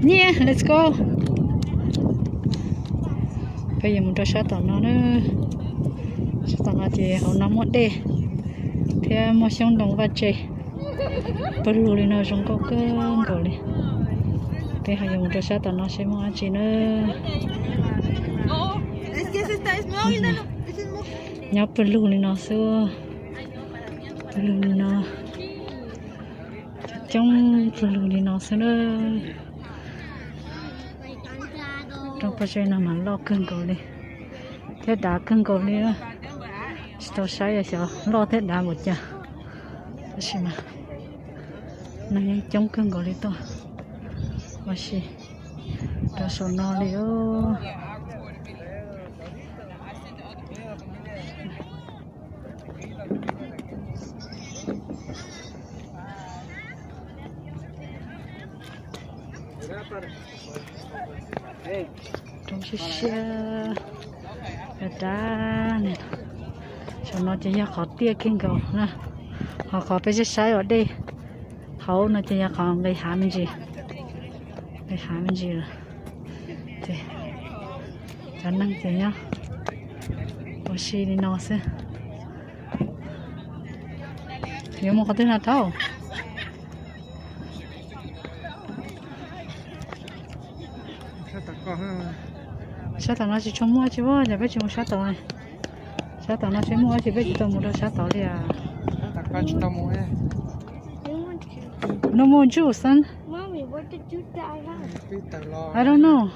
Nyiaj, let's go. Peb yuav mus rau sab tom no na. Sab tom no ces hauv no muaj dej thiab muaj xyoob ntoo vaj tse. Pawg lug li no zoo nkauj kawg nkaus li. Peb ho yuav mus rau sab tom no seb muaj dab tsi na. Nyob pawg lug li no xwb. Pawg lug li no. Coob pawg lug li no xwb na. Rooj pob zeb no mas loj kawg nkaus li thiab dav kawg nkaus li. Tsis tau saib xyov loj thiab dav npaum cas, tab sis mas neeg yeej coob kawg nkaus li tuaj ua si rau saum no li os. Roob siab siab dav dav ne. Saum no ces yog qhov tiaj kawg nkaus na, ho qhov peb saib saib ua dej hauv no ces yog qhov nqis hav me ntsis, nqis hav me ntsis lawm. Ces cov neeg ces nyob ua si li no xwb. Yuav mus qhov twg no thaub? Sab tom no tsis tshua muaj dab tsi, yog peb tsis mus sab tod, sab tom no seb muaj dab tsi peb tsis tau mus rau sab tod li as. No more juice, son. I don't know.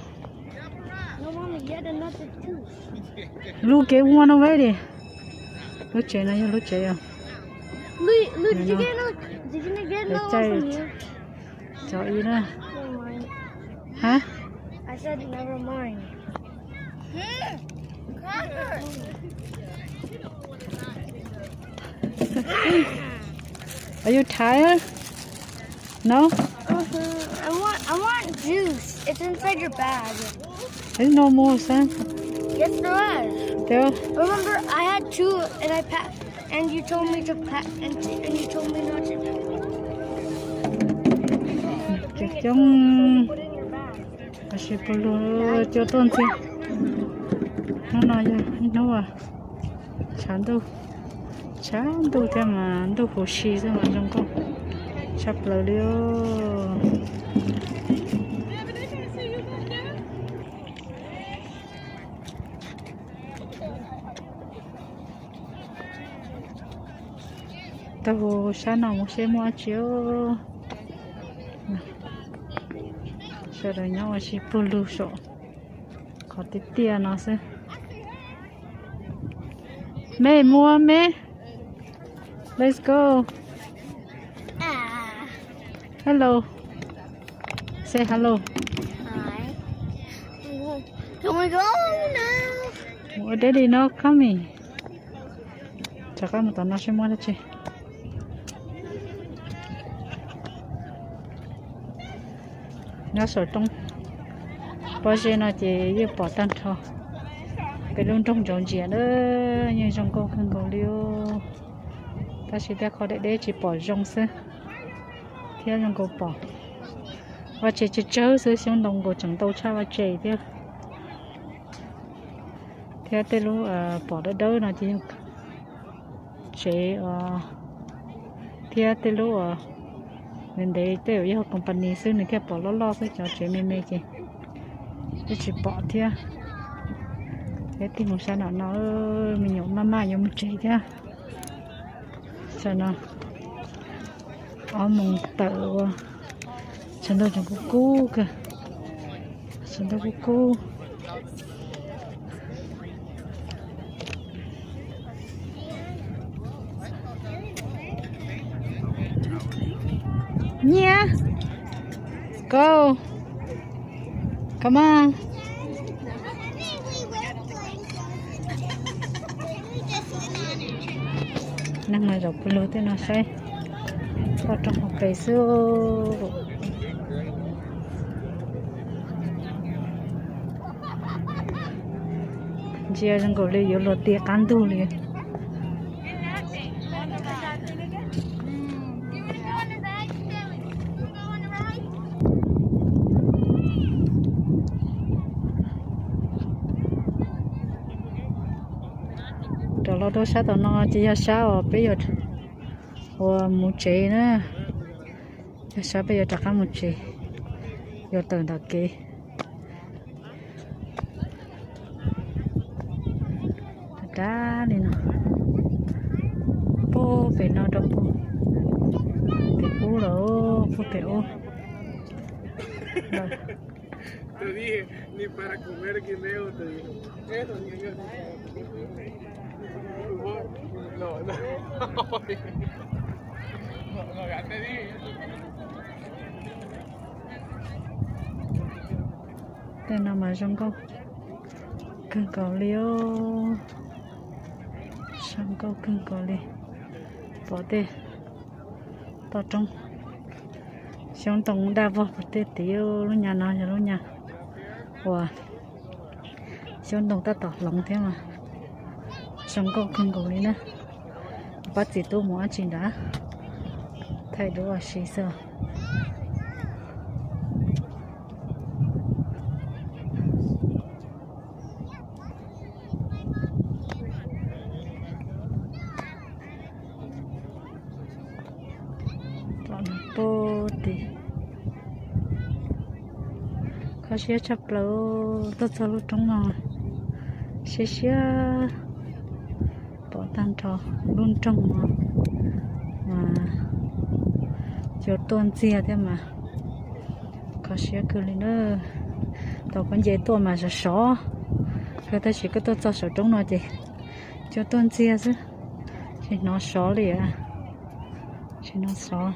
Lub kev ua no ve li. Lub tsev no yog lub tsev os. Cov ib na. Hab? Are you tired? No? I want, I want juice. It's inside your bag. There's no more, son. Yes, there is. There? Remember, I had two and I packed, and you told me to pack, and, and you told me not to. Coob coob, tab sis pawg lug cua tuaj ntxiv. Hnub no yog ib hnub tshav ntuj, tshav ntuj thiab mas ntuj huv si xwb mas zoo nkauj tshaj plaws li os. Taug sab no mus seb muaj dab tsi. Sawv daws nyob ua si pawg lug saum qhov tiaj tiaj no xwb. Me, mus me. Let's go. Hello. Say hello. Hi. Can we go now? Ua daddy no coming. Rov qab mus tom no seb muaj dab tsi. Nyob saum roob pob zeb no ces yeej pom tag nrho peb lub nroog Ntsauv Ntsia na, yeej zoo nkauj kawg nkaus li. Tab sis tej qhov deb deb tsis pom zoo xwb, thiab zoo nkaus pom vaj tse tsawg tsawg xwb, xyoob ntoo nkaus tseem ntau tshaj vaj tse thiab. Thiab tej lub pom dawb dawb no ces yog tsev, thiab tej lub ntev ntev tej zaum yog company xwb nws thiaj pom loj loj xwb, cov tsev me me ces twb tsis pom thiab. Peb tig mus sab nram no, me nyuam maj maj yuav mus tsev thiab. Sab no ob moos tawm ua tshav ntuj tseem kub kub kawg, tshav ntuj kub kub. Nyiaj, go, come on. Neeg no zaum pawg lug tej no saib toj roob hauv pes xwb. Ntsia zoo nkaus li yuav luag ti qab ntug li. Rau sab tom no ces yog sab uas peb yuav ua mus tsev na, yog sab peb yuav rov qab mus tsev, yuav tawm ntawm kev. Dab li no, puag pem no rau puag pem ub lawm, puag pem ub. Tej no mas zoo nkauj kawg nkaus li os, zoo nkauj kawg nkaus li. Pom tej toj roob, xyoob ntoo daj vog puag tej tid. Lub nyab no yog lub nyab uas xyoob ntoo tab tom hloov thiab mas zoo nkauj kawg nkaus li na. Pab txiv tub mus dab tsi nrad, thaij duab ua si xwb. Pom no puag tid, kho siab tshaj plaws. Tuaj txog lub roob no siab siab, pom tag nrho lub nroog no mas cua tuaj ntxiag thiab mas kho siab kawg li na. Thaum koj nce tuaj mas sov sov kawg, tab sis koj tuaj txog saum roob no ces cua tuaj ntxiag xwb, tsis hnov sov li. Tsis hnov sov,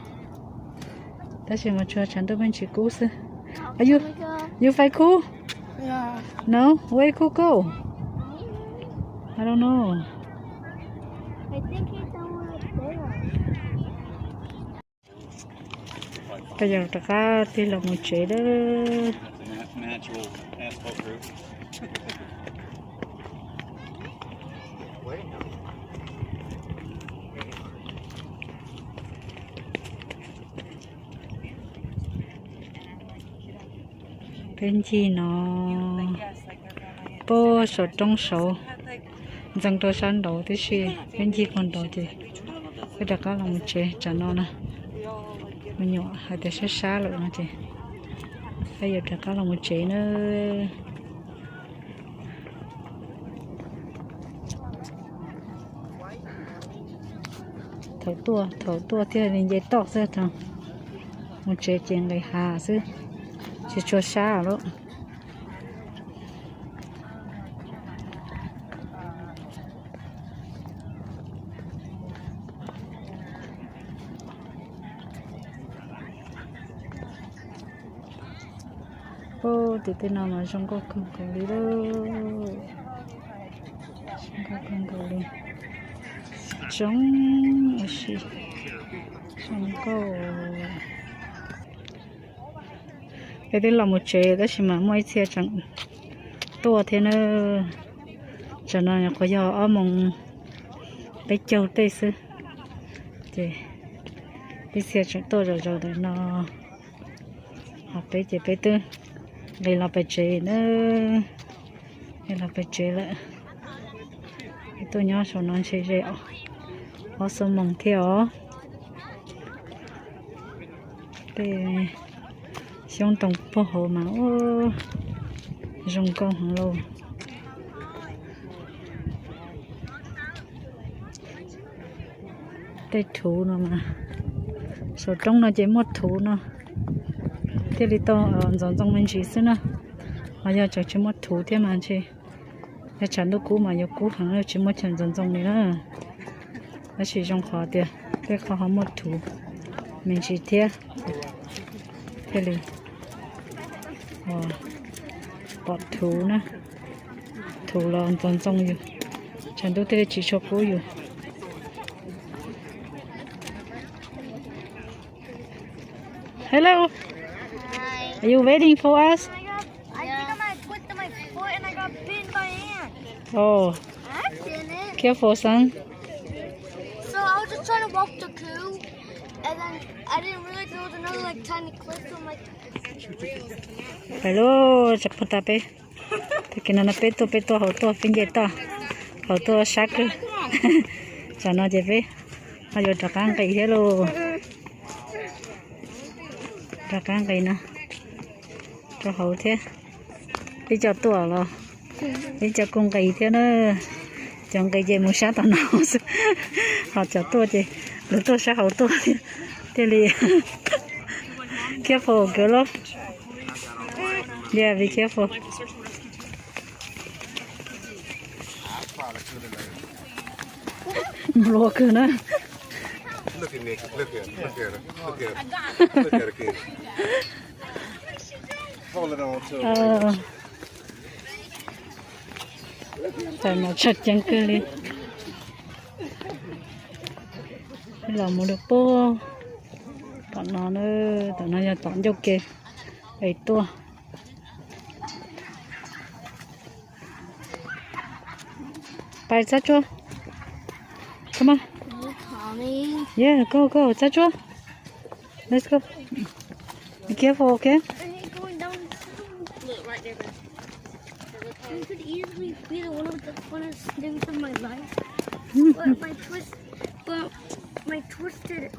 tab sis mas tsuas tshav ntuj me ntsis kub xwb. Are you, you find cool? No, where cool go? I don't know. Peb yuav rov qab tig los mus tsev lawm. Peb ncig no puag saum roob saud, ntxeev rau sab nraud tib si. Peb ncig puag nraud ces peb rov qab los mus tsev tsam no na. Me nyuam hais tias sab sab lawm no ces peb yuav rov qab los mus tsev na. Thaum tuaj, thaum tuaj thiaj li nce toj xwb, thaum mus tsev ces nqis hav xwb, tsis tshua sab lawm. Ub, tim tej no mas zoo nkauj kawg nkaus li lawm. Zoo nkauj kawg nkaus li. Zoo, zoo nkauj. Peb twb los mus tsev tab sis mas muaj ib txhia tseem tuaj thiab na. Tsam no nyuam qhuav yog ob moos peb caug tej xwb, ces ib txhia tseem tuaj zom zaws ntawm no. Ho peb ces peb twb nqis los pem tsev na, nqis los pem tsev lawm. Peb tuaj nyob saum no ntshe ze ob xuab moos thiab os. Tej xyoob ntoo puag hauv mas ub, zoo nkauj heev lauj. Tej thuv no mas, saum roob no ces muaj thuv no thiaj li tau ntxoov ntxoo me ntsis xwb na. Ho yog tseem tsis muaj thuv thiab mas ntshe, yog tshav ntuj kub mas yuav kub heev, tsis muaj chaw ntxoov ntxoo li na. Tab sis zoo qhov tias tej qhov ho muaj thuv me ntsis thiab, thiaj li pom thuv na, thuv los ntxoov ntxoo yus, tshav ntuj thiaj li tsis tshua kub yus. Hello. Are you waiting for us? I think I might have clicked on my foot and I got bitten by an ant. Oh. I didn't. Careful, son. So I was just trying to walk the coo, and then I didn't realize there was another, like, tiny cliff, so I'm like, Hello, tsa phu ta peb. Tag kis no no peb tuaj, peb tuaj hauv tuaj, peb nce toj. Tau tuaj sab kawg. Tsam no ces peb ho yuav rov qab nqis thiab lauj. Rov qab nqis no, rau hauv thiab. Peb cov tuaj los peb cov kuj nqis thiab na. Cov nqis ces mus sab tom no xwb, ho cov tuaj ces lawv tuaj sab hauv tuaj thiab. Thiaj li careful kawg lauj. Yeah, be careful. Nplua kawg na. Tam no tshaj ceeb kawg li. Los mus rau pem tom no na, tom no yog tom ncauj ke es tuaj. Pais txab tsuag. Come on. Yeah, go, go, txab tsuag. Let's go. Be careful, okay? I could easily be the one with the funnest things of my life. But my twist, but my twisted